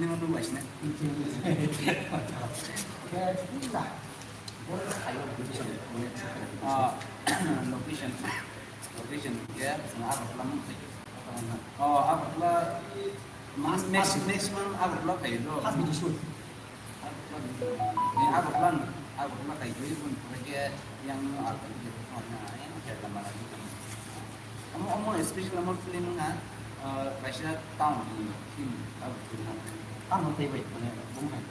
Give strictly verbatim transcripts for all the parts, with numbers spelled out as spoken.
Location. Location. Agartala. Oh, Agartala. Mas-, mas-, maximum Agartala khayo do. Ni Agartala, Agartala khayo, pun pura ke yang Agartala ke pun na, yang ke lama lagi. Amo, amo special amo film na, eh, kaisa town ni film, Agartala. Town no tei bai, mane, bung hai.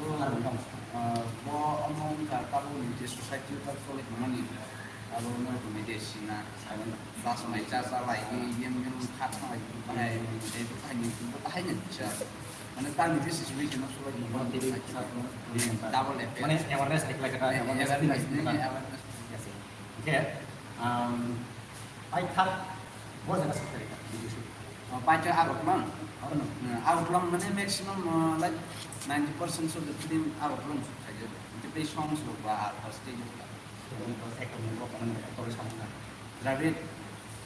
Oh, Agartala. Eh, bo amo wngkha tabuk ni je society o tak choli tongmani. Abo no tongmani je sina, bus mai cha cha lai, yang yang khat lai, bahai, eh, bahai ni, bahai ni cha. Mane, tamni je situation o sulai ni, mane, double effect. Mane, awareness hai khlai kha, awareness, awareness. Yes. Hingke, um, paithak bo jaga se khlai kha, video shoot. Oh, paithak Agartala. Agartala. Hmm, Agartala mane maximum, uh, like, ninety percent of the film Agartala shoot khaijak. Hingke tei songs rok ba, ah, stage rok ba. Actor ni bo, mane, actor rok samung na. Dravid.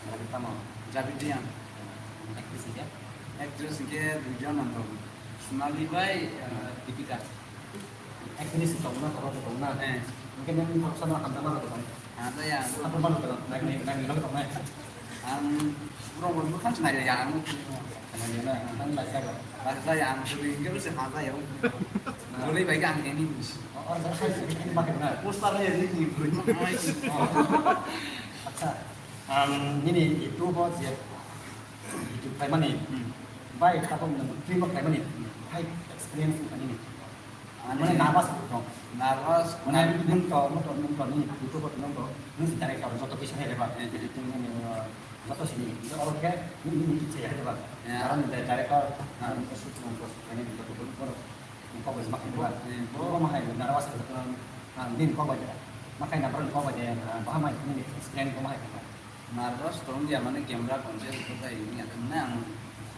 Dravid tamo? Dravid Reang. Actress hingke? Actress hingke duijon ang tongo. Sonali bai, eh, Deepika. Actress tongna, tongna, tongna. Eh. Hingke nang tongsa ma hamjak ma tong. Hamjak ya. Hamjak ma tong. Nang, nang, nang, nang, tong, nang. Ang bro, bro, bro, kan senai ya, ang. Senai ya, nang, nang, nang, nang. Hamjak ya, ang, bro, hingke bro, hamjak ya. Bro, bai, ang, ini, ini. Oh, oh, saya, saya, ini pakai benar. Poster ya, ini, ini, bro. Oh, ini. Oh. Acha, ang nini YouTube o je video khlaimani, hmm, bai tabuk nwng film o khlaimani, hmm, hai experience wngkha nini? Ani mane nervous bo dong. Nervous, mane nervous. Nwng to, nwng to, nwng to, nini YouTube o nwng to, nwng si director joto kisa hai reba, eh, editing, eh, joto sini, oro khe nini, nini kisa hai reba. Ya. Karon director, ah, karon shoot nwng to, khlaimani joto borok. Kok bai ma khainai ba? Hmm. Bo ma hai nervous khe, ah, nini kok bai de. Ma khaina borok kok bai de, ah, bahai mai nini explain bo ma hai khainai. Nervous tong ya, mane camera control ko tai ni ya, mane ang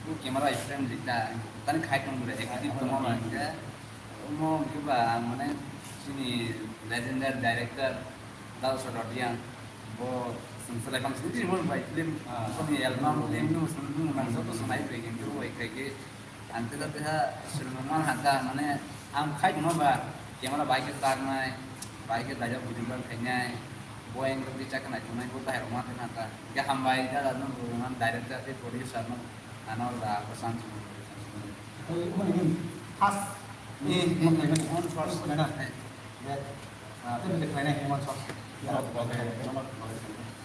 bo camera frame rita, tani khai tong re, exit tong ma khe. Omo khe ba ang mane chini legendary director Dal Sorotiang bo sung selai bang sini mo bai film, ah, ko ni album, film no sung nang joto sanai bai khe bo bai khai khe. Ang tela tela srwngmani hata, mane, ang khai tongma ba, camera bai khe tarnai, bai khe dajak video ban khainai, bo ang twi chaknai tongnai, bo bahai rok ma thangna ta. Ge hambai, da, da, no, bo, man, director tei producer no, ano, da, ko san sung. Oi, mo ni first. Ni, ni, ni, ni, on first. Na, na. Eh. Ah, tei bwlai khlainai hwnwi uansuk.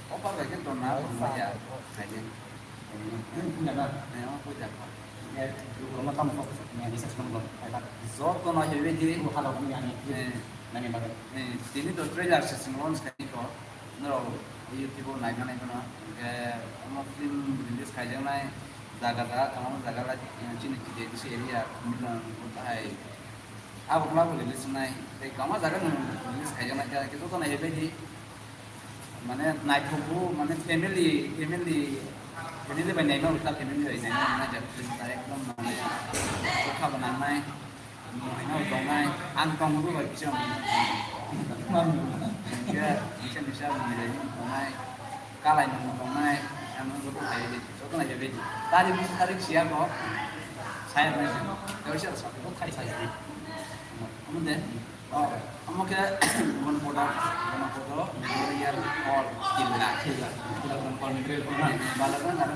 Offer bai khe tongna tongmaya khainai. Nini puila na? Eh, omo puila. Eh, rokno tamo kok research khamu kok, khailak. Jotono heavy di. Bo halok ni ani. Eh. Nani bagwi. Eh, tini to trailer se sing launch khai kho. Norok YouTube o naina nai mano. Hingke omo film release khaijaknai jaga jaga, kwbangma jaga like, eh, chini J D C area, Milan, Mutai, Agartala bo release wngnai, tei kwbangma jaga no release khaijaknai khe, khe joto naibaidi. Mane naithokgo, mane family, family, family bai naima rwkha, family bai naima rwkha, ekdom mane bwkha bo nangnai, munghaino tongnai, ang tongbo bai kisa munghaino tongnai. Hingke kisa misa munghaino tongnai. Kalai nung tongnai, ang nung joto khai di, joto nai di. Tari mung tari siya ko, saya nai, kau siya sa, ko khai sai di. Amo de, oh, amo ke, bon podo, bon podo, Memorial Hall, Killa, Killa, Killa, bon hall, Memorial Hall, bala kan ada.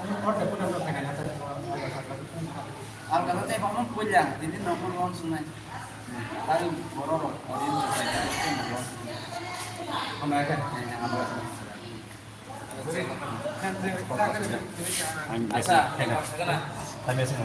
Amo hall de pun amo khai na, alga na tei bang puja, ini nongkol wong sunai. Tari borok rok, audience rok, khai na, Hambai khe. Ang asa, khaina. Khaina sini.